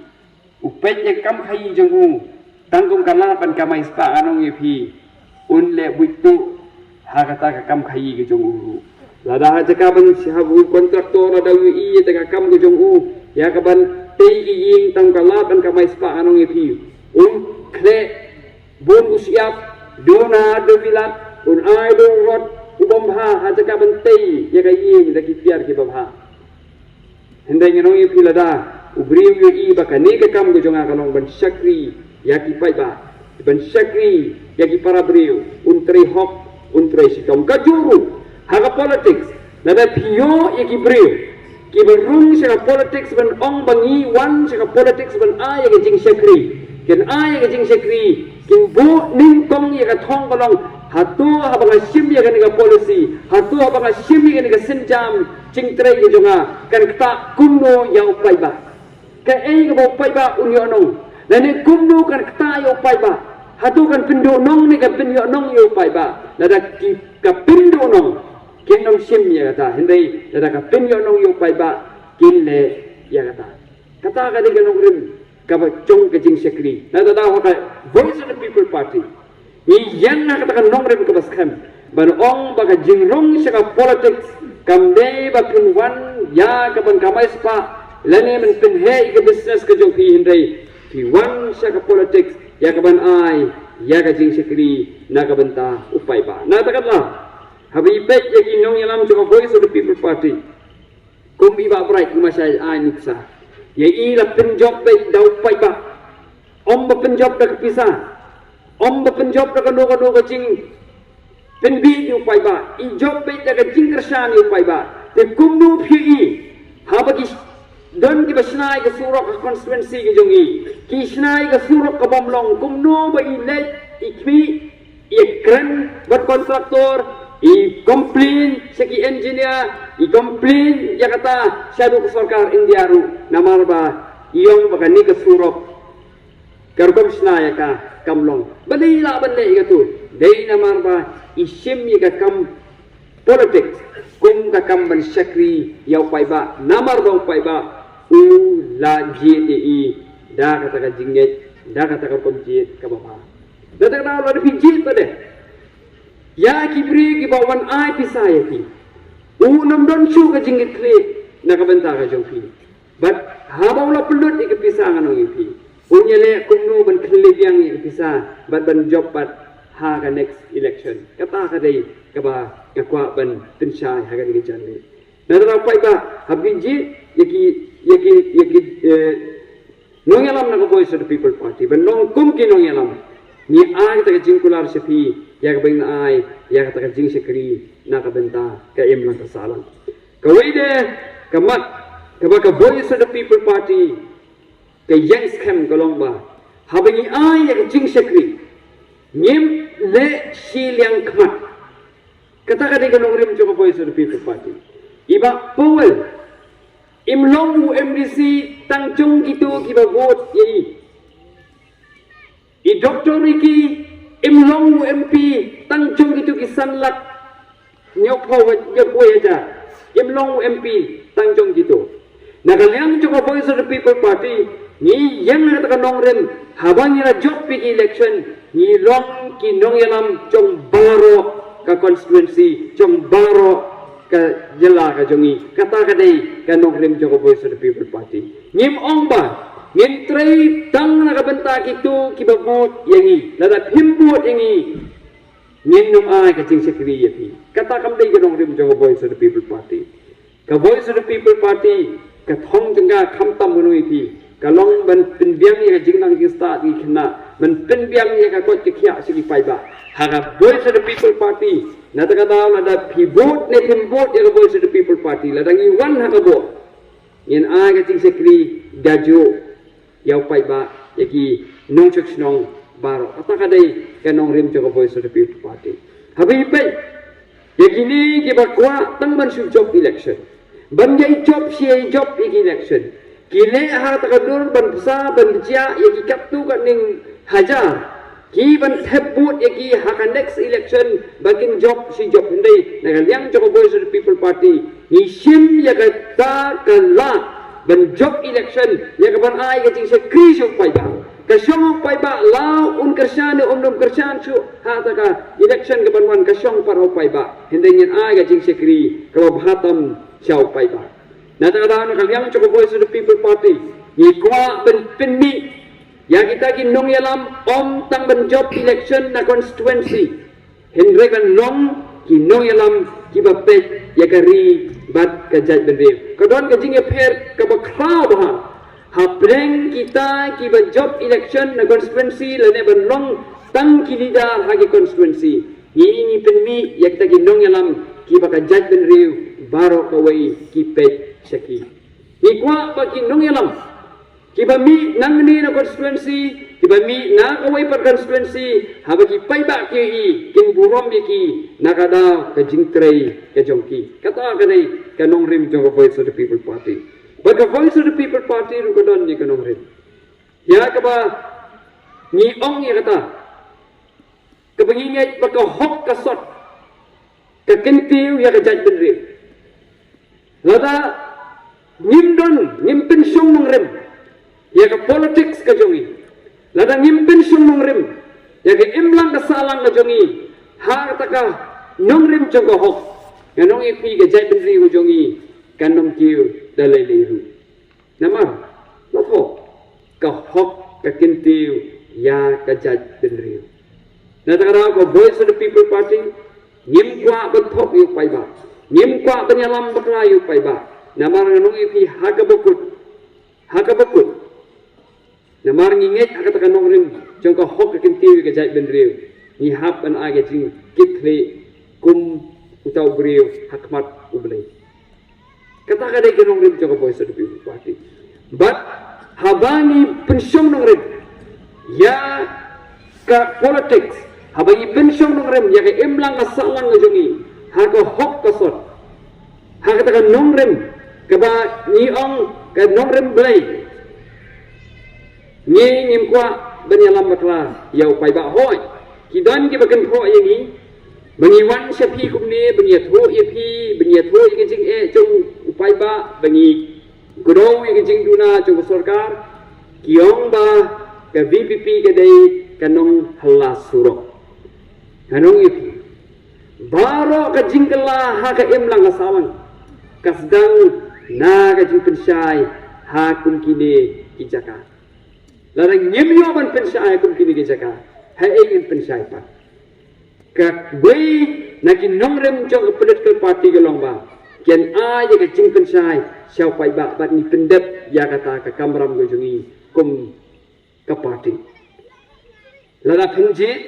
u peit ïa ka kam khaïi jong u tang kum ka lad ban kamai spah, ngan ong ïa phi, un leh buit tuh ha kata ka kam khaïi ka jong u ruh. Lada ha jaka ban sha u kontraktor, lada u ïohi ïa kata ka kam ka jong u, ïa ka ban tei ki ïing tang kum ka lad ban kamai spah, ngan ong ïa phi, un khleh bun u shyiap, duna duna bilat, un ai duna rot u bym bha ha jaka ban tei ïa ka ïing da ki tiar kiba bha. Hynrei ngan ong ïa phi, lada u briew u ïohi ba kane ka kam ka jong nga ka long ban shakri ïa ki paidbah, ban shakri ïa ki para briew, un trei hok, un trei shitom. Kajuh ruh ha ka politics, lada phi ïoh ïa ki briew kiba rung sha ka politics ban ong ba ngi wan sha ka politics ban ai ïa ka jingshakri, kin ai ïa ka jingshakri, kin buh nyngkong ïa ka thong ba long, hato haba nga shim ïa kane ka policy, hato haba nga shim ïa kane ka sienjam jingtrei ka jong nga, kan ktah kumno ïa u paidbah? Kaei kaba u paidbah un ïohnong, lane kumno kan ktah ïa u paidbah? Hato kan pynduhnong ne kan pynïohnong ïa u paidbah? Lada ki, ka pynduhnong, kin ym shim ïa kata. Hynrei lada ka pynïohnong ïa u paidbah, kin leh ïa kata. Kata ka dei ka nongrim kaba jong ka jingshakri. Lada daw ha ka Voice of the People Party, ngi ïeng ha kata ka nongrim kaba skhem ban ong ba ka jingrung sha ka politics kam dei ba phin wan ïa ka ban kamai spah lane ban pynheh ïa ka business ka jong phi, hynrei phi wan sha ka politics ïa ka ban ai ïa ka jingshakri na ka bynta u paidbah. Na kata ka daw, haba phi peit ïa ki nongïalam jong ka Voice of the People Party, kum i Bah Bright, nga shait ai nuksa, ïa i la pynjop beit da u paidbah. Ym ba pynjop da ka pisa, ym ba pynjop da kano kano ka jingpynbiej ïa u paidbah, i jop beit da ka jingkyrshan ïa u paidbah. Te kumno phi ïohi haba ki don kiba shna ïa ka surok ha constituency ka jong i, ki shna ïa ka surok ka bym long, kumno ba i leit i khmih, i kren bad kontraktor, i complain sha ki engineer, i complain ïa kata shaduh ka sorkar India ruh, namar ba i ong ba kane ka surok ka rukom shna ïa ka kam long. Balei i lah ban leh ïa kato? Dei namar ba i shim ïa ka kam politics kum ka kam ban shakri ïa u paidbah, namar ba u paidbah u la jied ïa i da kata ka jingngeit, da kata ka rukom jied kaba bha. Da kata ka daw, lada phi jied pat de ïa ki briew kiba wan ai pisa ïa phi, un ym don shuh ka jingkitkhlieh na ka bynta ka jong phi. Bad haba u la pynlut ïa ka pisa, ngan ong ïa phi, un ïaleh kumno ban khyllipbiang ïa ka pisa bad ban jop pat ha ka next election. Kata ka dei kaba nga kwah ban pynshai ha kane ka janmiet. Na kata ka daw, paidbah, haba phi jied ïa ki, ïa ki, ïa ki, eh, nongïalam na ka Voice of the People Party, ban long kum ki nongïalam, ngi ai kata ka jingkular sha phi ïa kaba ngin ai ïa kata ka jingshakri na ka bynta ka imlang ka sahlang. Kawei de ka mat kaba ka Voice of the People Party ka ïeng skhem ka long ba haba ngi ai ïa ka jingshakri, ngim leh shiliang khmat. Kata ka dei ka nongrim jong ka Voice of the People Party. I Bah Powell, im long u M D C tang jong kito kiba vote ïa i. I Doctor Ricky, im long u M P tang jong kito ki san lak hynñiewphew, hynñiewphew hajar. Im long u M P tang jong kito. Na ka liang jong ka Voice of the People Party, ngi ïeng ha kata ka nongrim, haba ngi la jop ïa ki election, ngi long ki nongïalam jong baroh ka constituency, jong baroh ka jylla ka jong ngi. Kata ka dei ka nongrim jong ka Voice of the People Party. Ngim ong ba ngin trei tang na ka bynta kito kiba vote ïa ngi. Lada phim vote ïa ngi, ngin ym ai ka jingshakri ïa phi. Kata kam dei ka nongrim jong ka Voice of the People Party. Ka Voice of the People Party, ka thong jong ka khamtam kano ïa phi, ka long ban pynbiang ïa ka jingnang jingstad ki khynnah, ban pynbiang ïa ka koit ka khiah sha ki paidbah. Ha ka Voice of the People Party, na kata ka daw, lada phi vote ne phim vote ïa ka Voice of the People Party, lada ngi wan ha ka vote, ngin ai ka jingshakri kajuh ïa u paidbah, ïa ki nongshong shnong baroh. Kata ka dei ka nongrim jong ka Voice of the People Party. Haba ngi peit ïa kine kiba kwah tang ban shu jop election, ban ïai jop shi ïai jop ïa ki election, ki leh ha kata ka dur ban bsa ban jia ïa ki katto katne hajar, ki ban thep vote ïa ki ha ka next election ba kin jop shi jop. Hynrei na ka liang jong ka Voice of the People Party, ngi shim ïa kata ka lad ban jop election, ïa ka ban ai ka jingshakri sha u paidbah. Ka shong u paidbah, la un kyrshan ne um dum kyrshan shuh ha kata ka election ka ban wan, ka shong pat u paidbah. Hynrei ngin ai ka jingshakri kaba bha tam sha u paidbah. Na kata ka daw, na ka liang jong ka Voice of the People Party, ngi kwah ban pynmih ïa kita ki nongïalam, ym tang ban jop election na constituency, hynrei ban long ki nongïalam kiba peit ïa ka ri bad ka jaitbynriew. Ka don ka jingïapher kaba khraw bha hapdeng kita kiba jop election na constituency lane ban long tang ki leader ha ki constituency. Ngi, ngi pynmih ïa kita ki nongïalam kiba ka jaitbynriew baroh kawei ki peit sha ki. Ngi kwah ba ki nongïalam kiba mih nangne na constituency, kiba mih na kawei pat constituency, haba ki paidbah ki ïohi, kin burom ïa ki na ka daw ka jingtrei ka jong ki. Kata ka dei ka nongrim jong ka Voice of the People Party. Bad ka Voice of the People Party ruh ka don ïa ka nongrim ïa kaba ngi ong ïa kata, kaba ngi ngeit ba ka hok ka sot ka kyntiew ïa ka jaitbynriew. Lada ngim don, ngim pynshong nongrim ïa ka politics ka jong ngi, lada ngim pynshong nongrim ïa ka imlang ka sahlang ka jong ngi ha kata ka nongrim jong ka hok, ngan ong ïa phi, ka jaitbynriew ka jong ngi kan ym kiew da lei lei ruh. Namar, la hok, ka hok ka kyntiew ïa ka jaitbynriew. Na kata ka daw, ka Voice of the People Party, ngim kwah ban thok ïa u paidbah, ngim kwah ban ïalam bakla ïa u paidbah. Namar ngan ong ïa phi, ha kaba kut, ha kaba kut, namar ngi ngeit ha kata ka nongrim jong ka hok ka kyntiew ïa ka jaitbynriew, ngi hap ban ai ka jingkitkhlieh kum uta u briew ha khmat U Blei. Kata ka dei ka nongrim jong ka Voice of the People Party. Bad haba ngi pynshong nongrim ïa ka politics, haba ngi pynshong nongrim ïa ka imlang ka sahlang ka jong ngi ha ka hok ka sot, ha kata ka nongrim kaba ngi ong ka nongrim Blei, ngi ngim kwah ban ïalam bakla ïa u paidbah. Hooid, ki don kiba kynthoh ïa ngi ba ngi wan sha phi kumne, ba ngi ïathuh ïa phi, ba ngi ïathuh ïa ka jingeh jong u paidbah, ba ngi kdew ïa ka jingduna jong ka sorkar. Ki ong ba ka V P P ka dei ka nonghylla surok. Ngan ong ïa phi, baroh ka jingkylla ha ka imlang ka sahlang ka sdang na ka jingpynshai ha kum kine ki jaka. Lada ngim ïoh ban pynshai ha kum kine ki jaka, haei ngin pynshai pat? Kawei na ki nongrim jong ka political party ka long ba kin ai ïa ka jingpynshai sha u paidbah bad ngi pyndep ïa kata ka kamram ka jong ngi kum ka party. Lada phin jied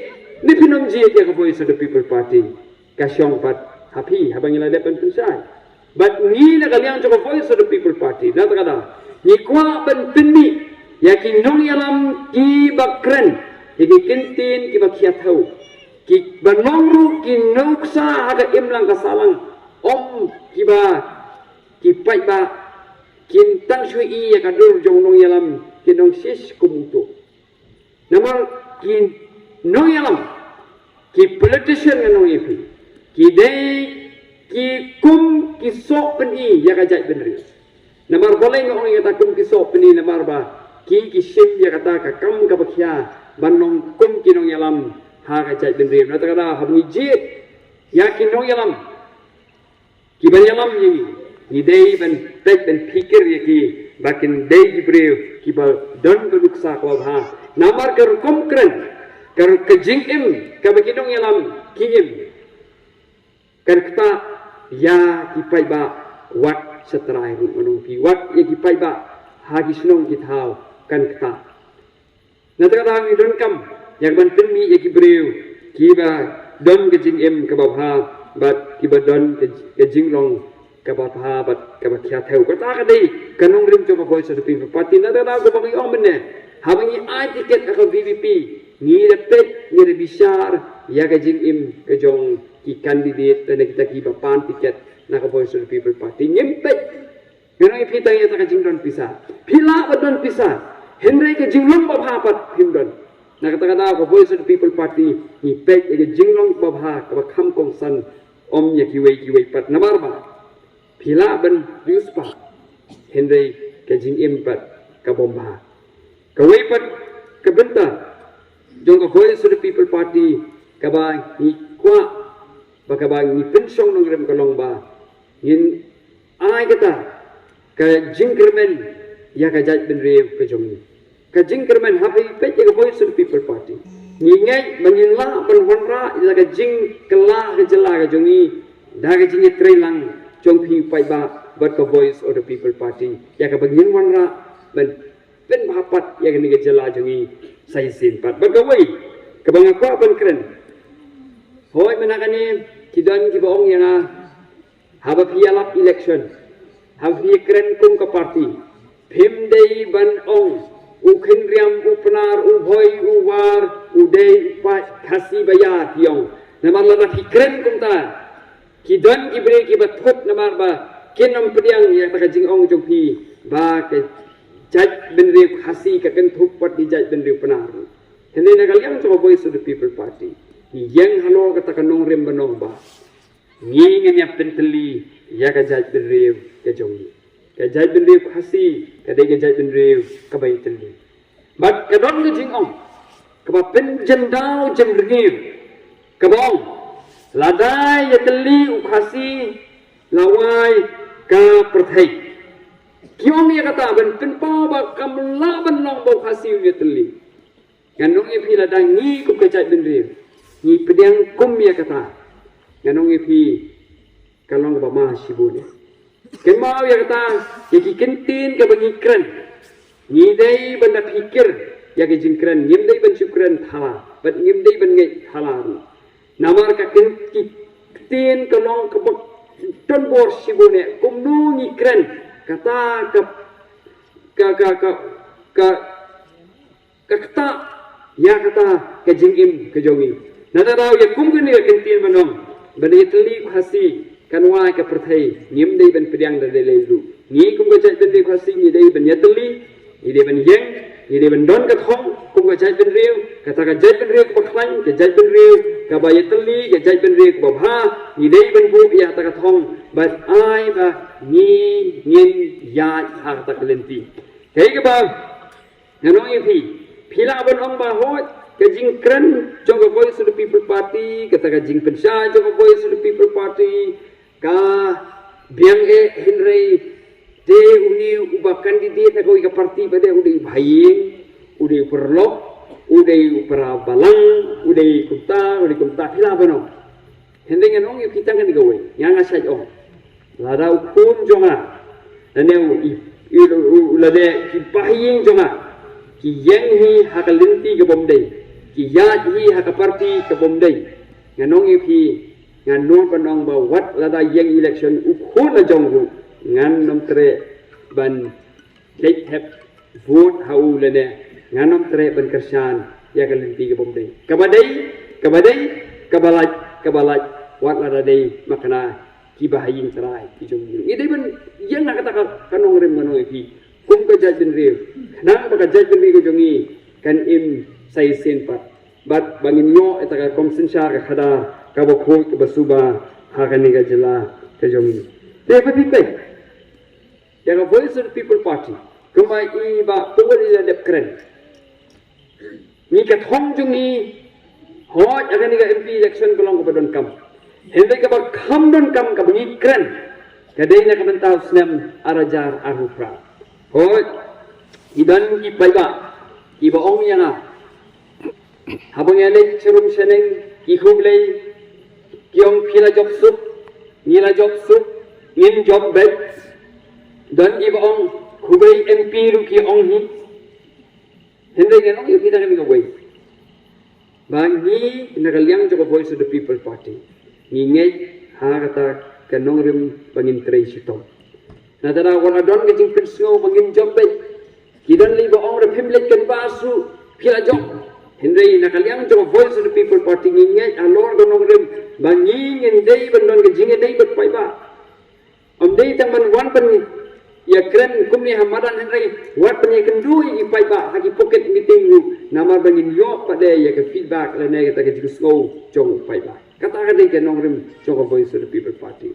ne phin ym jied ïa ka Voice of the People Party, ka shong pat ha phi haba ngi la dep ban pynshai. Bad ngi na ka liang jong ka Voice of the People Party, na kata ka daw, ngi kwah ban pynmih ïa ki nongïalam kiba kren ïa ki kyntien kiba khia thew, kiba long ruh ki nuksa ha ka imlang ka sahlang, ym kiba ki paidbah kin tang shu ïohi ïa ka dur jong u nongïalam, kin ong, "Shish, kum uto." Namar ki nongïalam, ki politician, ngan ong ïa phi, ki dei ki kum ki soh pyni ïa ka jaitbynriew. Namar balei nga ong ïa kata kum ki sohpyni, namar ba ki ki shim ïa kata ka kam kaba khia ban long kum ki nongïalam ha ka jaitbynriew. Na kata ka daw haba ngi jied ïa ki nongïalam kiban ïalam ïa ngi, ngi dei ban peit ban phikir ïa ki ba kin dei ki briew kiba don ka nuksa kaba bha. Namar ka rukom kren, ka ru-, ka jingim kaba ki nongïalam ki im, kan ktah ïa ki paidbah wat sha trai ruh, ngan ong ïa phi, wat ïa ki paidbah ha ki shnong ki thaw kan ktah. Na kata ka daw ngi donkam ïa kaban pynmih ïa ki briew kiba don ka jingim kaba bha bad kiba don ka, ka jinglong kaba bha bad kaba khia thew. Kata ka dei ka nongrim jong ka Voice of the People Party. Na kata ka daw kumba ngi ong mynne, haba ngi ai tiket ha ka V P P, ngi da peit, ngi da bishar ïa ka jingim ka jong ki candidate lane kita kiba pan tiket na ka Voice of the People Party. Ngim peit, ngan ong ïa phi, tang ïa kata ka jingdon pisa. Phi lah ban don pisa, hynrei ka jinglong babha pat phim don. Na kata ka daw ka Voice of the People Party ngi peit ïa ka jinglong babha kaba kham kongsan, ym ïa kiwei kiwei pat. Namar ba phi lah ban riewspah, hynrei ka jingim pat ka bym bha. Kawei pat ka bynta jong ka Voice of the People Party kaba ngi kwah ba kaba ngi pynshong nongrim ka long ba ngin ai kata ka jingkyrmen ïa ka jaitbynriew ka jong ngi. Ka jingkyrmen, haba ngi peit ïa ka Voice of the People Party, ngi ngeit ba ngin lah ban wanrah ïa ka jingkylla ka jylla ka jong ngi da ka jingïatreilang jong phi paidbah bad ka Voice of the People Party, ïa kaba ngin wanrah ban pynbha pat ïa kane ka jylla jong ngi sa shisien pat. Bad kawei kaba nga kwah ban kren, hooid mynta kane ki don kiba ong ïa nga, haba phi ïalap election, haba phi kren kum ka party, phim dei ban ong u Khynriam, u Pnar, u Bhoi, u War, u Dei, u Paid, Khasi ba ïa phi ong. Namar lada phi kren kumta, ki don ki briew kiba thut namar ba kin ym pdiang ïa kata ka jingong jong phi ba ka jaitbynriew Khasi ka kynthup pat ki jaitbynriew Pnar. Hynrei na ka liang jong ka Voice of the People Party ngi ïeng halor kata ka nongrim ban ong ba ngi ngin ïa pyntylli ïa ka jaitbynriew ka jong ngi. Ka jaitbynriew Khasi ka dei ka jaitbynriew kaba ïatylli. Bad ka don ka jingong kaba pynjyndaw jynrngiew kaba ong, lada ïatylli u Khasi la wai ka pyrthei. Ki ong ïa kata ban pynpaw ba kam lah ban long ba u Khasi u ïatylli. Ngan ong ïa phi, lada ngi kum ka jaitbynriew ngi pdiang kum ïa kata, ngan ong ïa phi, ka long kaba ma shibun. Kynmaw ïa kata, ïa ki ktien kaba ngi kren, ngi dei ban da phikir ïa ki jingkren, ngim dei ban shu kren thala bad ngim dei ban ngeit thala ruh. Namar ka ktien, ki ktien ka long kaba don bor shibun. Kumno ngi kren, kata ka, ka, ka, ka, ka ka ktah ïa kata ka jingim ka jong ngi. Na kata ka daw ïa kum kane ka ktien ba ong, ban ïatylli u Khasi kan wai ka pyrthei, ngim dei ban pdiang da lei lei ruh. Ngi kum ka jaitbynriew Khasi ngi dei ban ïatylli, ngi dei ban ïeng, ngi dei ban don ka thong kum ka jaitbynriew, kata ka jaitbynriew kaba khlaiñ, ka jaitbynriew kaba ïatylli, ka jaitbynriew kaba bha. Ngi dei ban buh ïa kata ka thong bad ai ba ngi ngin ïaid ha kata ka lynti. Kaei kaba ngan ong ïa phi, phi lah ban ong ba hooid, ka jingkren jong ka Voice of the People Party, kata ka jingpynshai jong ka Voice of the People Party ka biang eh, hynrei te une uba candidate na kawei ka party pat u dei u bhaïing, u dei u paralok, u dei u para balang, u dei kumta, u dei kumta, phi lah ban ong. Hynrei ngan ong ïa phi tang kane kawei, nga nga shait ong, lada u khun jong nga, lane u, i, i, u, u, lada ki bahaïing jong nga ki ïeng hi ha ka lynti ka bym dei, ki ïaid hi ha ka party ka bym dei, ngan ong ïa phi, ngan nud ban ong ba wat lada ïeng election u khun la jong ruh, ngan ym treh ban leit thep vote ha u lane ngan ym treh ban kyrshan ïa ka lynti ka bym dei. Kaba dei, kaba dei, kaba lait, kaba lait, wat lada dei ma kane ki bahaïing trai ki jong ngi. Ngi dei ban ïeng ha kata ka, ka nongrim, ngan ong ïa phi, kum ka jaitbynriew, khnang ba ka jaitbynriew ka jong ngi kan im sa shisien pat. Bad ba ngin ïoh ïa kata ka kong synshar ka khadar kaba khuid kaba suba ha kane ka jylla ka jong ngi. Te ba phi peit, Ïa ka Voice of the People Party, kumba i Bah Powell i la dep kren, ngi ka thong jong ngi, hooid, ha kane ka M P election ka long kaba donkam. Hynrei kaba kham donkam kaba ngi kren ka dei na ka bynta u snem ar hajar arphew phra. Hooid, i don ki paidbah kiba ong ïa nga, haba nga leit sharum shaneng, ki khublei, ki ong phi la jop suk, ngi la jop suk, ngin jop beit. Don kiba ong khublei M P ruh ki ong hi. Hynrei ngan ong ïa phi na kane kawei, ba ngi na ka liang jong ka Voice of the People Party ngi ngeit ha kata ka nongrim ba ngin trei shitom. Nata da wat la don ka jingpynsngew ba ngin jop beit, ki don lei ba ong re phim leit kynbas ruh phi la jop. Hynrei na ka liang jong ka Voice of the People Party ngi ngeit halor ka nongrim ba ngi ngin dei ban don ka jingïadei bad paidbah. Ym dei tang ban wan ban ïakren kumne ha madan, hynrei wat ban ïakynduh ïa ki paidbah ha ki pocket meeting ruh, namar ba ngin ïoh pat de ïa ka feedback lane kata ka jingsngew jong u paidbah. Kata ka dei ka nongrim jong ka Voice of the People Party.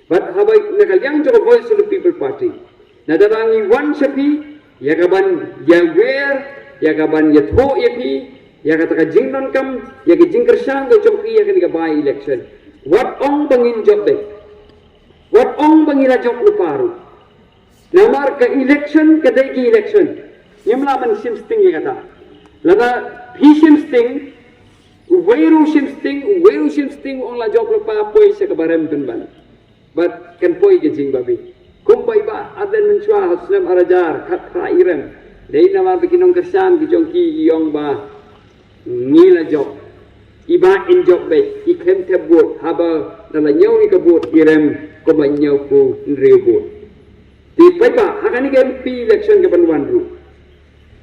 Bad haba na ka liang jong ka Voice of the People Party, nata ba ngi wan sha phi ïa ka ban ïawer, ïa ka ban ïathuh ïa phi ïa kata ka jingdonkam, ïa ka jingkyrshan ka jong phi ïa kane ka by election. Wat ong ba ngin jop beit, wat ong ba ngi la jop lypa ruh. Namar ka election ka dei ka election. Ngim lah ban shim sting ïa kata. Lada phi shim sting, uwei ruh shim sting, uwei ruh shim sting, u ong la jop lypa, poi sha kaba rem pynban. Bad kan poi ka jingbabe. Kumba i Bah Ardent mynshuwa ha u snem ar hajar khatphra i rem. Dei namar ba ki nongkyrshan ki jong ki i ong ba ngi la jop. I Bah in jop beit, i khlem thep vote, haba da la ñiew ïa ka vote i rem kumba ñiewphew hynriew vote. Te paidbah, ha kane ka M P election ka ban wan ruh,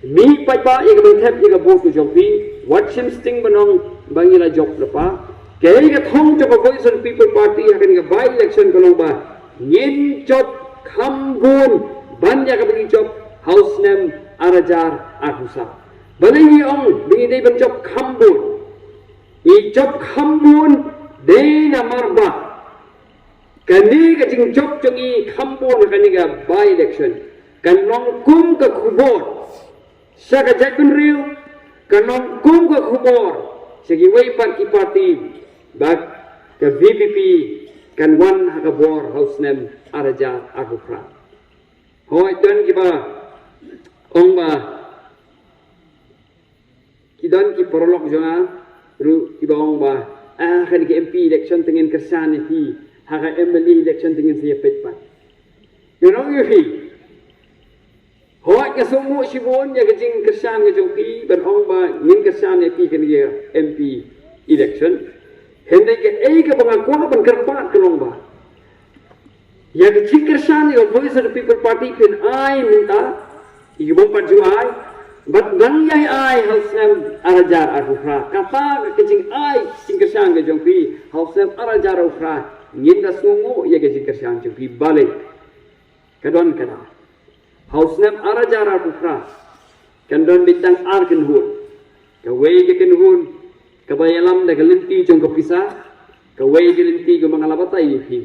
mih paidbah ïa ka ban thep ïa ka vote ka jong phi, wat shim sting ban ong ba ngi la jop lypa. Kaei ka thong jong ka Voice of the People Party ha kane ka by election ka long ba ngin jop kham bun ban ïa kaba ngi jop ha u snem ar hajar arphew saw. Balei ngi ong ba ngi dei ban jop kham bun? Ngi jop kham bun dei namar ba kane ka jingjop jong ngi kham bun ha kane ka by election kan long kum ka khubor sha ka jaitbynriew, kan long kum ka khubor sha kiwei pat ki party ba ka V P P kan wan ha ka bor ha u snem ar hajar arphew phra. Hooid, don kiba ong ba, ki don ki paralok jong nga ruh kiba ong ba, ah, ha kane ka M P election te ngin kyrshan ïa phi, ha ka M L A election te ngin sa ïa peit pat. Ngan ong ïa phi, hooid, nga sngewnguh shibun ïa ka jingkyrshan ka jong phi ban ong ba ngin kyrshan ïa phi ha kane ka M P election. Hynrei kaei kaba nga kwah ban kyrpad ka long ba ïa ka jingkyrshan ïa ka Voice of the People Party phin ai mynta, ïa ki bym pat ju ai, bad nang ïai ai ha u snem ar hajar arphew phra. Kata ka jingai jingkyrshan ka jong phi ha u snem ar hajar arphew phra, ngin da sngewnguh ïa ka jingkyrshan jong phi. Balei? Ka don kata, ha u snem ar hajar arphew phra kan don beit tang ar kynhun. Kawei ka kynhun kaba ïalam da ka lynti jong ka pisa, kawei ka lynti kaba nga la batai ïa phi,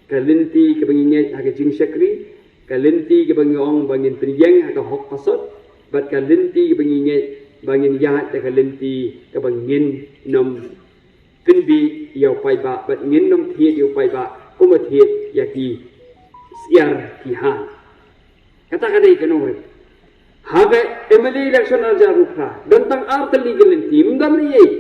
ka lynti kaba ngi ngeit ha ka jingshakri, ka lynti kaba ngi ong ba ngin pynïeng ha ka hok ka sot, bad ka lynti kaba ngi ngeit ba ngin ïaid da ka lynti kaba ngin nym pynbiej ïa u paidbah bad ngin nym thied ïa u paidbah kumba thied ïa ki syiar ki han. Kata ka dei ka nongrim. Ha ka M L A election ar hajar arphew phra don tang ar tylli ki lynti, ym don ei ei.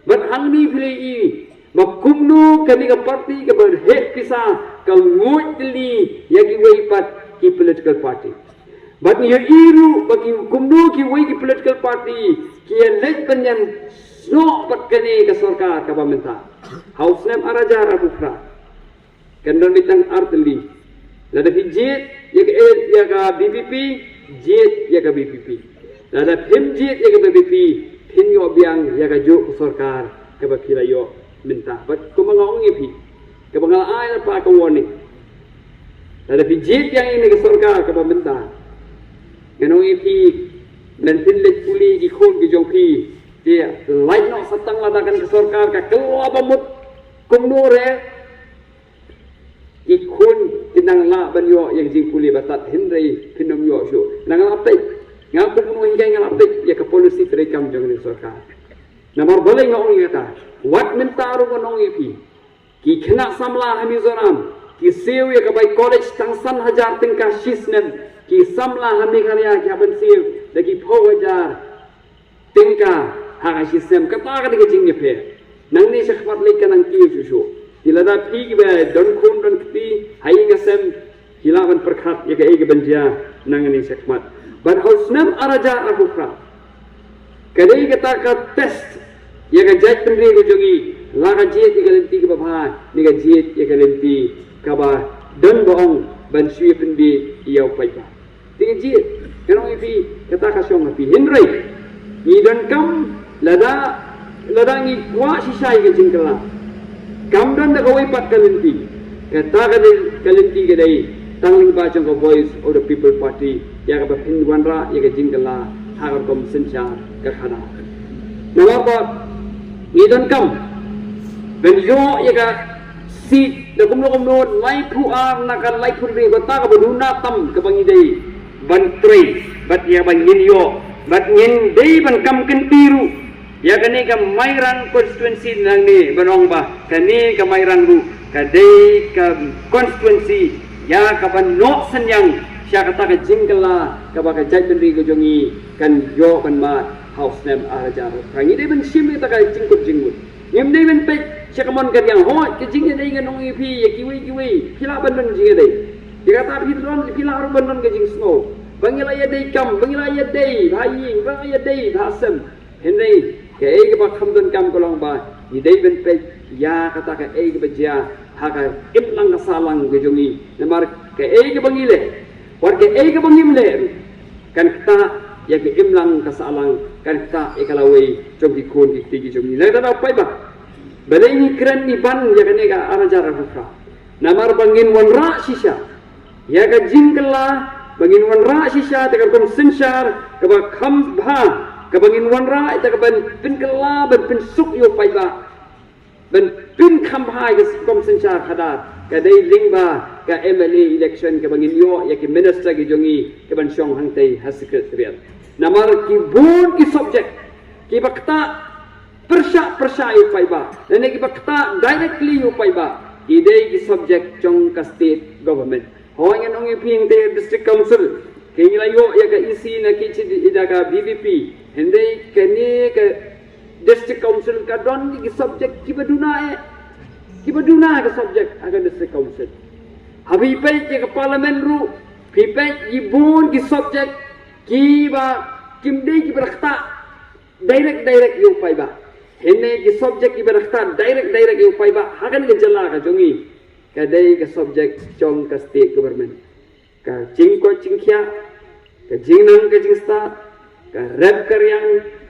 Bad hangne phi la ïohi ba kumno kane ka party kaba heh pisa ka nguid tylli ïa kiwei pat ki political party. Bad ngi ïohi ruh ba ki kumno kiwei ki political party ki ïaleit ban ïasnoh bad kane ka sorkar kaba mynta. Ha u snem ar hajar arphew phra kan don beit tang ar tylli. Lada phi jied ïa ka, ïa ka V P P, jied ïa ka V P P. Lada phim jied ïa ka V P P, phin ïoh biang ïa kajuh ka sorkar kaba phi la ïoh mynta. Bad kumba nga ong ïa phi, kaba nga la ai lypa ka warning, lada phi jied biang ïa kane ka sorkar kaba mynta, ngan ong ïa phi, lada phin leit pule ki khun ki jong phi, te lait noh sa tang lada kane ka sorkar ka khlaiñ ba mut kumno re, Ki khun ki nang lah ban ïoh ïa ka jingpule ba tad, hynrei phin ym ïoh shuh. Nga la peit, nga kum u nonghikai nga la peit ïa ka policy treikam jong ka sorkar. Namar balei nga ong ïa kata? Wat mynta ruh nga ong ïa phi, ki khynnah samla ha Mizoram ki siew ïa ka bai college tang san hajar tyngka shi snem. Ki samla ha Meghalaya ki hap ban siew da ki phew hajar tyngka ha ka shi snem. Kata ka dei ka jingïapher. Nangne shakhmat lei ka nang kiew shuh shuh. Te lada phi kiba don khun don kti ha ïing ha sem, ki lah ban pyrkhat ïa kaei kaban jia nangne shakhmat. Bad ha u snem ar hajar arphew phra, ka dei kata ka test ïa ka jaitbynriew ka jong ngi, la ka jied ïa ka lynti kaba bha ne ka jied ïa ka lynti kaba don ba ong ban shu ïa pynbiej ïa u paidbah. Te ka jied, nga ong ïa phi, kata ka shong ha phi. Hynrei ngi donkam, lada, lada ngi kwah shisha ïa ka jingkylla, kam don da kawei pat ka lynti. Kata ka lyn-, ka lynti ka dei tang lyngba jong ka Voice of the People Party, ïa kaba phin wanrah ïa ka jingkylla ha ka rukom synshar ka khadar. Namar ba ngi donkam ban ïoh ïa ka seat da kumno kumno, laiphew ar na ka laiphew hynriew, kata kaba duna tam kaba ngi dei ban trei bad ïa ba ngin ïoh, bad ngin dei ban kam kynti ruh ïa kane ka Mairang constituency nangne, ban ong ba kane ka Mairang ruh ka dei ka constituency ïa kaban noh synñiang sha kata ka jingkylla kaba ka jaitbynriew ka jong ngi kan ïoh ban mad ha u snem ar hajar. Ngi dei ban shim ïa kata ka jingkut jingmut. Ngim dei ban peit sha ka mon ka riang. Hooid, ka jingïadei, ngan ong ïa phi, ïa kiwei kiwei phi lah ban don jingïadei. Ïa kata phi don, phi lah ruh ban don ka jingsngew ba ngi la ïadei kam, ba ngi la ïadei bha ïing, ba ngi la ïadei bha sem. Hynrei kaei kaba kham donkam ka long ba ngi dei ban peit ïa kata kaei kaba jia ha ka imlang ka sahlang ka jong ngi. Namar kaei kaba ngi leh, wat kaei kaba ngim leh ruh, kan ktah ïa ka imlang ka sahlang, kan ktah ïa ka lawei jong ki khun ki kti ki jong ngi. Lada u paidbah, balei ngi kren ngi ban ïa kane ka ar hajar arphew phra? Namar ba ngin wanrah shisha ïa ka jingkylla, ba ngin wanrah shisha ïa ka rukom synshar kaba kham bha, kaba ngin wanrah ïa kaban pynkylla, ban pynsuk ïa u paidbah, ban pynkham bha ïa ka rukom synshar khadar, ka dei lyngba ka M L A election kaba ngin ïoh ïa ki minister ki jong ngi kiban shong hangtei ha Secretariat. Namar ki bun ki subject kiba ktah pyrshah pyrshah ïa u paidbah, lane kiba ktah directly ïa u paidbah, ki dei ki subject jong ka state government. Hooid, ngan ong ïa phi, hangtei District Council, ngi la ïoh ïa ka E C na ki chi da ka V P P. Hynrei kane ka District Council ka don ki subject kiba duna eh, kiba duna ka subject ha ka District Council. Haba phi peit ïa ka Parliament ruh, phi peit ïa bun ki subject kiba kim dei kiba ktah direct direct ïa u paidbah. Hynrei ki subject kiba ktah direct direct ïa u paidbah ha kane ka jylla ka jong ngi, ka dei ka subject jong ka state government. Ka jingkoit jingkhiah, ka jingnang ka jingstad, ka rep ka riang,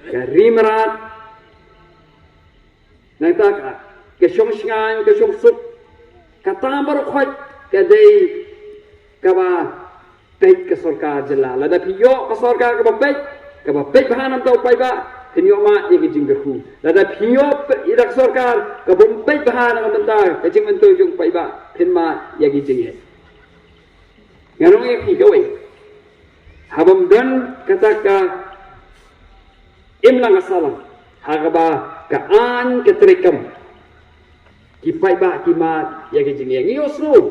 ka ri mrad, nangta ka, ka shong shngaiñ, ka shong suk, kata baroh khoit ka dei kaba peit ka sorkar jylla. Lada phi ïoh ka sorkar kaba peit, kaba peit bha na ka bynta u paidbah, phin ïoh mad ïa ka jingkyrkhu. Lada phi ïoh pe-, ïa ka sorkar kabym peit bha na ka bynta ka jingmyntoi jong u paidbah, phin mad ïa ka jingeh. Ngan ong ïa phi kawei. Haba ym don kata ka imlang ka sahlang ha kaba ka aiñ ka treikam, ki paidbah ki mad ïa ka jingeh. Ngi ïohsngew,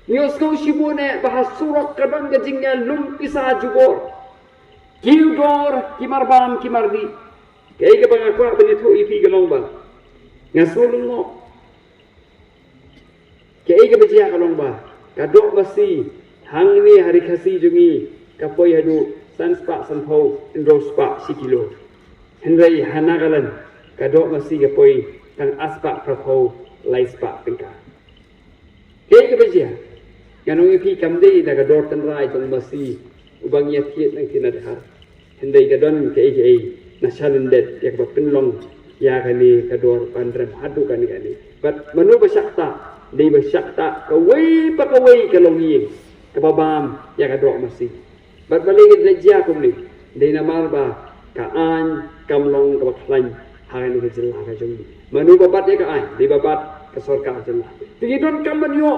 ngi ïohsngew shibun eh ba ha surok ka don ka jingeh lum pisa jubor. Ki dor, ki marbam, ki mardih. Kaei kaba nga kwah ban ïathuh ïa phi ka long ba nga sngew lyngngoh. Kaei kaba jia ka long ba ka doh masi hangne ha ri Khasi jong ngi ka poi haduh san spah sanphew, hynriew spah shi kilo. Hynrei ha Nagaland ka doh masi ka poi tang ar spah phraphew, lai spah tyngka. Kaei kaba jia, ngan ong ïa phi, kam dei da ka dor tynrai jong u masi uba ngi ïa thied nangtei na Dkhar. Hynrei ka don kaei kaei na shalyndet ïa kaba pynlong ïa kane ka dor ban rem haduh kane kane. Bad mano ba shah ktah? Dei ba shah ktah kawei pa kawei ka longïing kaba bam ïa ka doh masi. Bad balei ka dei jia kumne? Dei namar ba ka aiñ kam long kaba khlaiñ ha kane ka jylla ka jong ngi. Mano ba bat ïa ka aiñ? Dei ba bat ka sorkar jylla. Te ngi donkam ban ïoh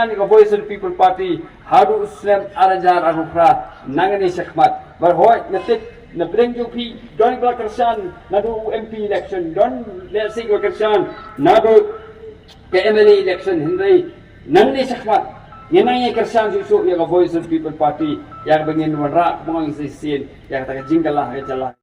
kyrshan ïa ka Voice of the People Party haduh u snem ar hajar arphew phra nangne shakhmat. Bad hooid, nga tip na pdeng jong phi don kiba la kyrshan naduh u M P election, don lehse kiba kyrshan naduh ka M L A election, hynrei nangne shakhmat ngin nang ïa kyrshan shuh shuh ïa ka Voice of the People Party, ïa kaba ngin wanrah kumno ngin sa shisien ïa kata ka jingkylla ha ka jylla.